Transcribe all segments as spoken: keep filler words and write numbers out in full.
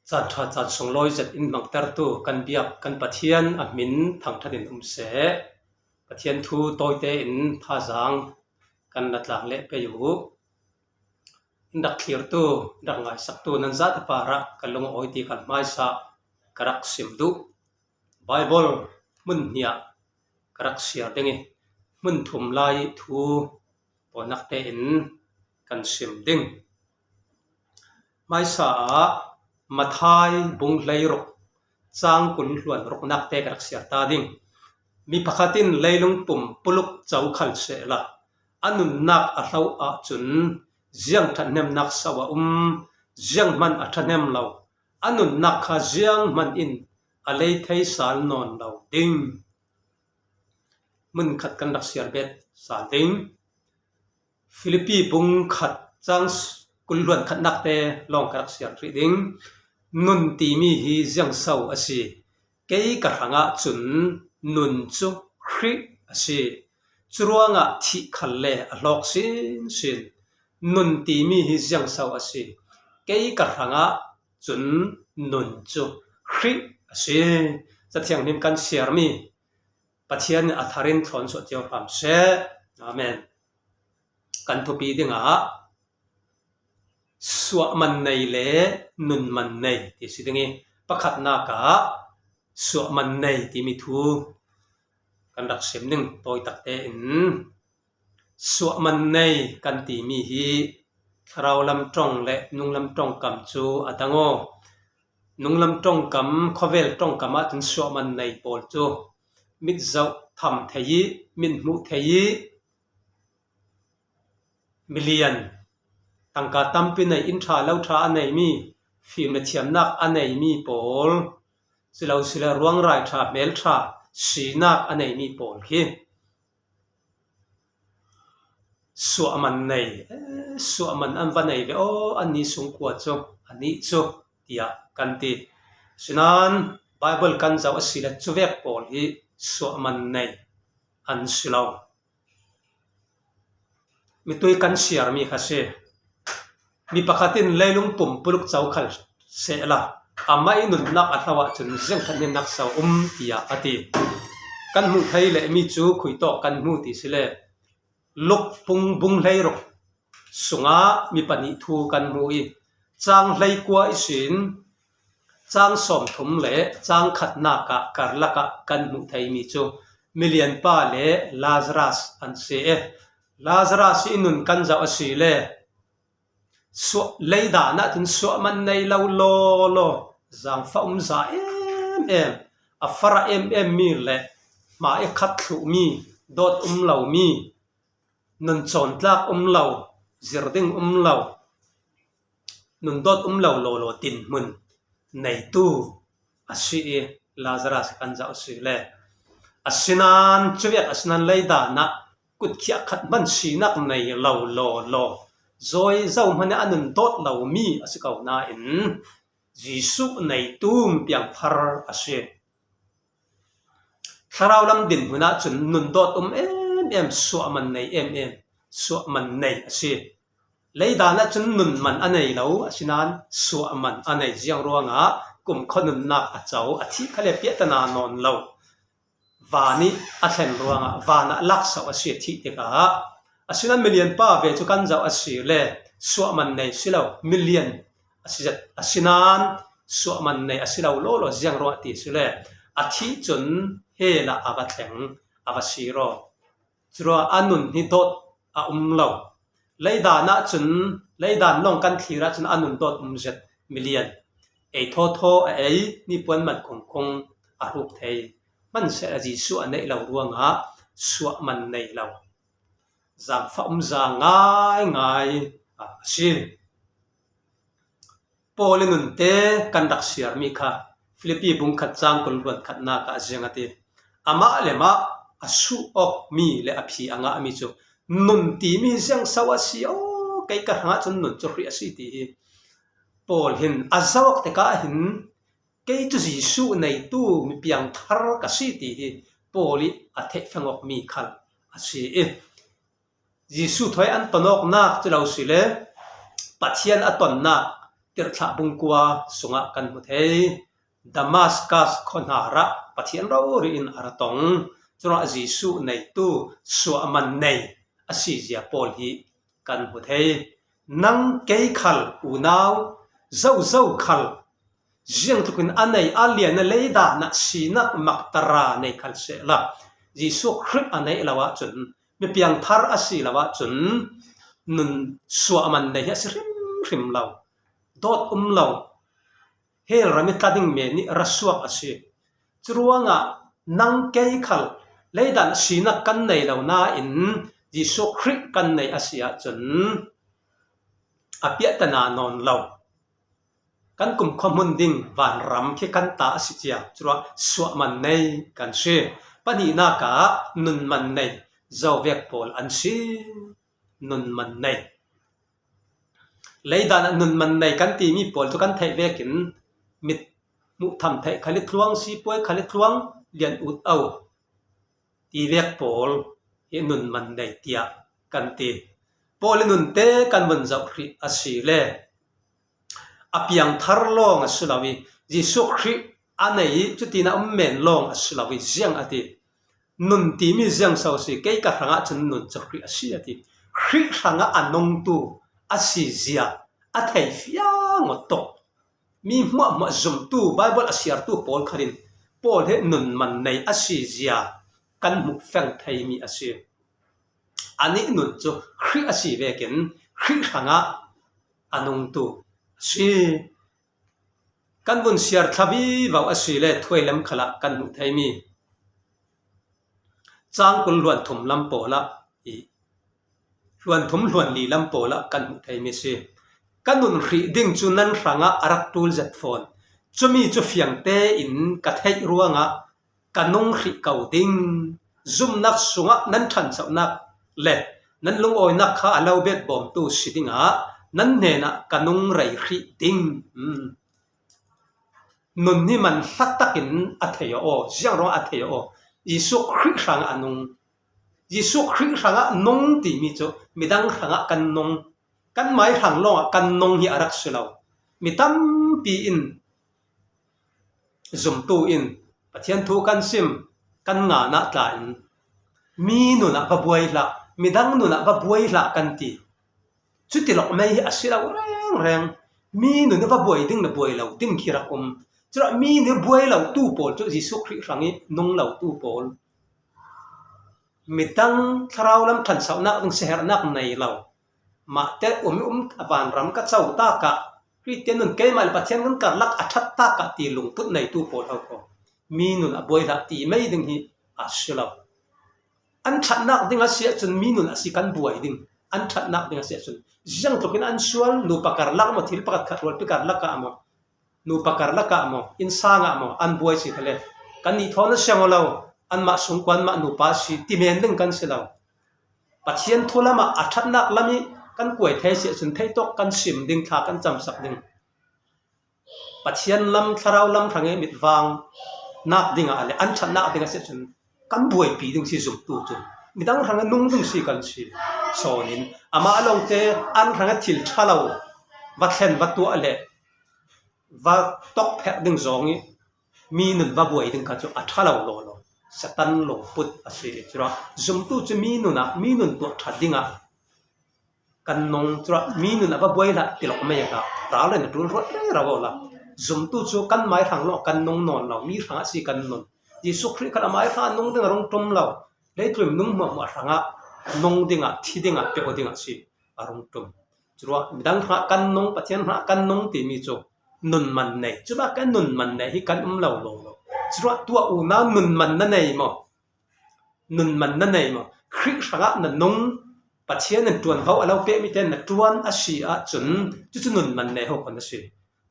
Caan ṭha caan sunglawi zet in hmangtertu kan biak kan Pathian a hmin thangṭhat in um seh. Pathian thu tawite in thazaang kan na tlang leh pei uh. In rak thlirtu, in rak ngaisaktu nan zate parah ka lung a awi ti kal hmaisa ka rak sim duh. Bible hmun hniah ka rak siar ding i, hmun thum lai thu pawnakte in kan sim ding. Hmaisa ah Matthai bung hleiruk cang kul hluan ruknakte ka rak siar ta ding. Mi pakhat in leilung pum puluk co khal sehla a nunnak a hlo ahcun ziang ṭhathnemnak so a um, zianghman a ṭhahnem lo, a nunnak kha zianghman in a lei thei sal nawn lo ding. Hmun khat kan rak siar bet sal ding. Filipi bung khat cang kul hluan khatnakte lawng ka rak siar rih ding. Nun timi hi ziangso a si? Kei ka hrangah cun nun cu Khrih a si. Curuangah thih khal le a hlawk sinsin. Nun timi hi ziangso a si? Kei ka hrangah cun nun cu Khrih a si. Cathianghlim kan siarmi Pathian in a thar in thlawn suah cio hram seh. Amen. Kan thupi dingah suahman nei le nunman nei ti si ding i, pakhatnak ah suahman nei timi thu kan rak sim ding. Tawi takte in suahman nei kan timi hi thlarau lam ṭong le nunglam ṭongkam cu a dang aw. Nunglam ṭongkam, khawvel ṭongkam ahcun suahman nei pawl cu mitzoh tham thei i, mit hmuh thei i, milian, tangka tampi nei, inn ṭha lo ṭha a neimi, fim le thiamnak a neimi pawl, si lo sile ruangrai ṭha, hmel ṭha, sinak a neimi pawl khi suahman nei, eh, suahman an va nei ve aw, anni sungkua cu, anih cu, tiah kan ti. Sinan Bible kan zoh a si le cuvek pawl hi suahman nei an si lo. Mitui kan siarmi kha si. Mi pakhat in leilung pum puluk co khal sehla amah i nunnak a hlo ahcun ziangkhat ninnak so um, tiah a ti. Kan hmuh thei lehmi cu khui tawk kan hmu ti si le Luk bung, bung hleiruk sungah mi pahnih thu kan hmu i, cang hleikua ihsin cang sawmthum le cang khatnak ah karlak ah kan hmuh theimi cu milianpa le Lazarus an si i, Lazarus i nun kan zoh a si le suah, leidan ahcun suahman nei lo lawlaw, zaangfah umza em em, a farah em em mi le hma i khat thluhmi, dawt um lomi, nun cawntlak um lo, zir ding um lo, nun dawt um lo lawlaw dinhmun neitu a si i, Lazarus kan zoh a si le. Asinan cuvek asinan leidan ah kutkhiah khat hman sinak nei lo lawlaw, zawi zo hmanh ah a nun dawt lomi a si ko nain Jesuh neitu piangthar a si. Thlarau lam dinhmun ahcun nun dawt um em em, suahman nei em em, suahman nei a si. Leidan ahcun nun man a nei lo, asinan suahman a nei ziang ruangah kumkhua nunnak a co, a thih khal le piahtana nawn lo, van i a thlen ruangah van ah lakso a si a thih tikah. Asinan milianpa ve cu kan zoh a si le suahman nei si lo, milian a si zet, asinan suahman nei a si lo lawlaw ziang ruah ti si le a thih cun hell ah a va thleng, a va sir aw. Curuangah a nun hi dawt a um lo. Leidan ahcun, leidan lawng kan thlir ahcun a nun dawt um zet milian. Ei thawthaw a ei, nipuan man khungkhung a hruk thei. Hmanhsehlaw Jesuh a neih lo ruangah suahman nei lo, zaangfah umza ngaingai a si. Paul i nunte kan rak siarmi kha Filipi bung khat cang kul hluan khatnak ah a ziang a ti. Amah le mah a suh awkmi le a phi a ngahmi cu nun timi ziangso a si aw, kei ka hrangah cun nun cu Khrih a si ti hi Paul hin a zoh awk tikah hin kei cu Jesuh neitu mi piangthar ka si ti hi Paul i a theihfeng awkmi khal a si i, Jesuh thawi an ton awknak cu lo si le Pathian a tonnak Tirhthlah bung kua sungah kan hmu thei. Damaskas khuahnarah Pathian rori in a ra tong, cunah Jesuh neitu suahman nei a sizia pawl hi kan hmu thei. Nang kei khal unau zozo khal ziangtlukin a nei a lian a leidanah sinak maktara nei khal sehla, Jesuh Khrih a neih lo ahcun, mipiangthar a si lo ahcun nun suahman nei hi a si hrimhrim lo. Dawt um lo. Hell ram i tla ding men ih ra suak a si. Curuangah nang kei khal leidan sinak kan nei lo nain Jesuh Khrih kan nei a si ahcun a piahtana nawn lo. Kan kumkhua hmun ding vanram khi kan ta a si cia, curuah suahman nei kan si. Pahnihnak ah nunman nei zovek pawl an si. Nunman nei. Leidan ah nunman nei kan timi pawl cu kan theih vekin mit hmuh tham theih khal i tluang, sipuai khal i tluang, lian ut au ti vek pawl hi nunman nei tiah kan ti. Paul i nunte kan vun zoh hrih a si le a piangthar lawng a si lo i Jesuh Khrih a nei i cutin a um men lawng a si lo i ziang a ti. Nun timi ziang so si, kei ka hrangah cun nun cu Khrih a si a ti. Khrih hrangah a nungtu a si zia a thei fiang awt tuk. Mi hmuahhmuah zumtu, Baibal a siartu pawl khatin Paul hi nunman nei a si zia kan hmuh feng theimi a si. Anih nun cu Khrih a si vekin Khrih hrangah a nungtu a si. Kan vun siar thla vivo a si le thuai lem khalah kan hmuh theimi cang kul hluan thum lam pawlah i hluan thum hluan li lam pawlah kan hmuh theimi si. Ka nun hrih ding cu nan hrangah a rak ṭul zet fawn. Cumi cu fiangte in ka theih ruangah ka nung hrih ko ding. Zumnak sungah nan ṭhanchonak le nan lungawinak kha a lo bet bawmtu si dingah nan hnenah ka nung rei hrih ding. Hmm. Nun hi man hla takin a thei aw, ziang ruangah a thei aw. Jesuh Khrih hrangah a nung. Jesuh Khrih hrangah nung timi cu midang hrangah kan nung, kan mai hrang lawngah kan nung hi a rak si lo. Mi tampi in zumtu in Pathian thu kan sim, kan ngan ah tla in mi nun ah va buai hlah, midang nun ah va buai hlah kan ti. Cuti lawk mei hi a si lo rengreng. Mi nun ah va buai ding le buai lo ding khi rak um. Curuah mi nun buai lo tu pawl cu Jesuh Khrih hrang i nung lo tu pawl. Midang thlarau lam ṭhanchonak ding siaherhnak nei lo. Mahte um i um a vanram ka co takah, Khristian nun keimah le Pathian nun karlak a ṭhat takah ti lungput neitu pawl ho ko. Mi nun a buai hlah ti mei ding hi a si lo. An ṭhatnak ding a si ahcun mi nun a si kan buai ding. An ṭhatnak ding a si ahcun ziangtlukin an sual, nupa karlak maw, thil pakhat khat rualpi karlak ah maw, nupa karlak ah maw, innsang ah maw, an buai si kha le, kannih thawn a siang aw lo, anmah sungkuan mah nupa a si, ti men ding kan si lo. Pathian thu lamah a ṭhatnak lam i kan kuai thei si ahcun theitawk kan sim ding, thla kan camsak ding. Pathian lam, thlarau lam hrang i mitvang nak dingah le an ṭhatnak ding a si ahcun kan buaipi ding si zumtu cun midang hrang i nung ding si kan si. Sawn in amah lawngte an hrang i thil ṭha lo va thlen, va tuah le va tokphek ding zong i mi nun va buai ding kha cu a ṭha lo lawlaw, Satan lungput a si. Curuah zumtu cu mi nun ah, mi nun tuah ṭha dingah kan nung. Curuah mi nun ah va buai hlah ti lawk mei a hlah. Ral le na ṭul ruat rero aw la. Zumtu cu kan mai hrang lawng kan nung nawn lo, mi hrangah si kan nun. Jesuh Khrih khat a mai hrangah nung ding a rung ṭum lo. Leitlun nung hmuahhmuah hrangah nung dingah, thi dingah, peuh dingah si a rung ṭum. Curuah midang hrangah kan nung, Pathian hrangah kan nung timi cu nunman nei. Curuah kan nunman nei hi kan um lo lawlaw. Curuah tuah unau nunman na nei maw? Nunman na nei maw? Khrih hrangah na nung, Pathian in ṭuanvo a lo pekmi te na ṭuan a si ahcun cucu nunman nei ho khaw na si.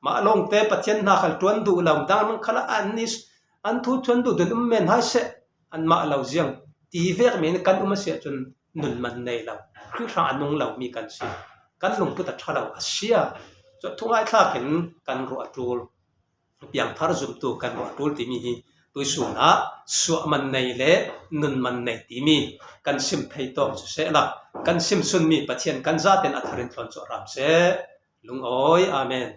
Mah lawngte Pathian hna khal ṭuan duh lo, midang khalah an is, an thu ṭuan duh dun um men hai seh, anmah lo ziang ti vek men kan um a si ahcun nunman nei lo, Khrih hrang a nung lomi kan si. Kan lungput a ṭha lo a sia. Cuah thungaithlak in kan ruah a ṭul, piangthar zumtu kan ruah a ṭul timi hi tuisun ah suahman nei le nunman nei timi kan sim thei tawng cu sehla, kan sim sunmi Pathian kan zaten a thar in tlawn cuah hram seh. Lungawi. Amen.